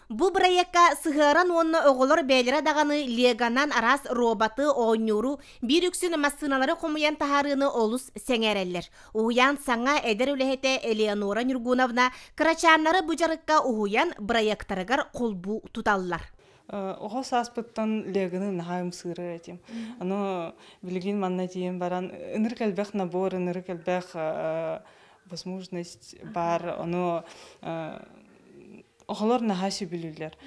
Бу бырайыакка сыһыаран уонна оҕолор бэйэлэрэ даҕаны леганан араас роботы, оонньууру, биир үксүн массыыналары хомуйан таһаарыыны олус сэҥээрэллэр. Уһуйаан саҥа эдэр үлэһитэ Элеонора Ньургуновна кырачааннары бу дьарыкка уһуйан бырайыактарыгар холбуу туталлар. Оҕо сааспыттан леганы наһаа ымсыырар этим. Ону билигин манна тиийэн баран ынырык элбэх набор, ынырык элбэх возможность баар. Ону Оҕолор наһаа сөбүлүүллэр.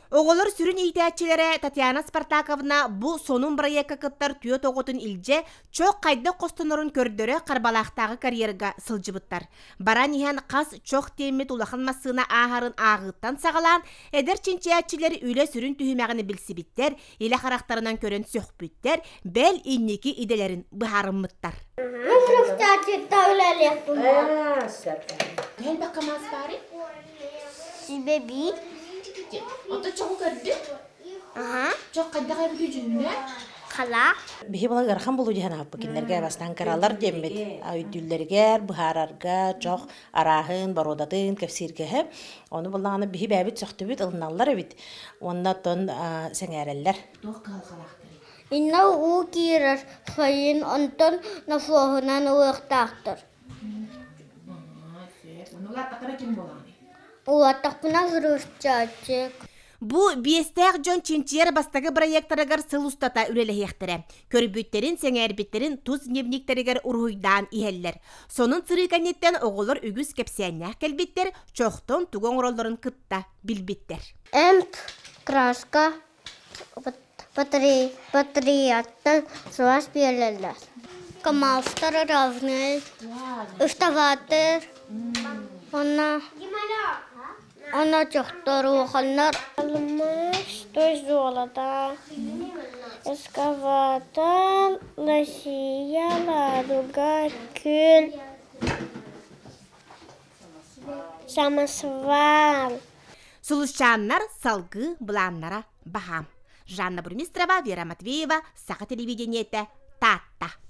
Оҕолор сүрүн иитээччилэрэ Татьяна Спартаковна бу сонун бырайыакка кыттар түөрт оҕотун илдьэ, чох хайдах хостонорун көрдөрө Харбалаахтааҕы карьерга сылдьыбыттар. Баран иһэн хас чох тиэммит улахан массыына ааһарын ааҕыыттан саҕалаан, эдэр чинчийээччилэр үлэ сүрүн түһүмэҕин билсибиттэр, илэ харахтарынан көрөн сөхпүттэр, бэл инники идэлэрин быһаарыммыттар. Элбэх мас баарый? Сүбэ биир. Ото чоҕу көрдүк? Аха. Чох хайдах эбит дьүһүнэ? Хала. Биһи була ыарахан булуу диэн аһаппыт кинилэргэ бастаан кыралар диэммит өйдүүллэригэр быһаарарга чох арааһын боруодатын кэпсииргэһэ ону буллаҕына биһи бэйэбит сөхтүбүт ылыналлар эбит уонна оттон сэҥээрэллэр. Туох кыһалҕалаахтарый? Инна уу киирэр сайын онтон насоһунан ылыахтаахтар. Улааттахпына хрущаччык. Бу биэстээх дьон чинчийэр бастакы бырайыактарыгар сыл устата үлэлэһиэхтэрэ. Көрбүттэрин, сэҥээрбиттэрин тус дневниктэригэр уруһуйдаан иһэллэр. Сонун сырыы кэнниттэн оҕолор үгүс кэпсээннээх кэлбиттэр, чохтон тугу оҥороллорун кытта билбиттэр. Эмп, краска, Патриоттар сылаас биэрэллэр. Камазтар равны, уставаттар, уонна уонна чохтор улаханнар. Алмаз, то есть золото, эскаватор, Россия, Ладога, Күн, самосвал. Сулусчааннар салгыы былааннара баһаам. Жанна Бурмистрова, Вера Матвеева, Саха телевидениетэ, Таатта.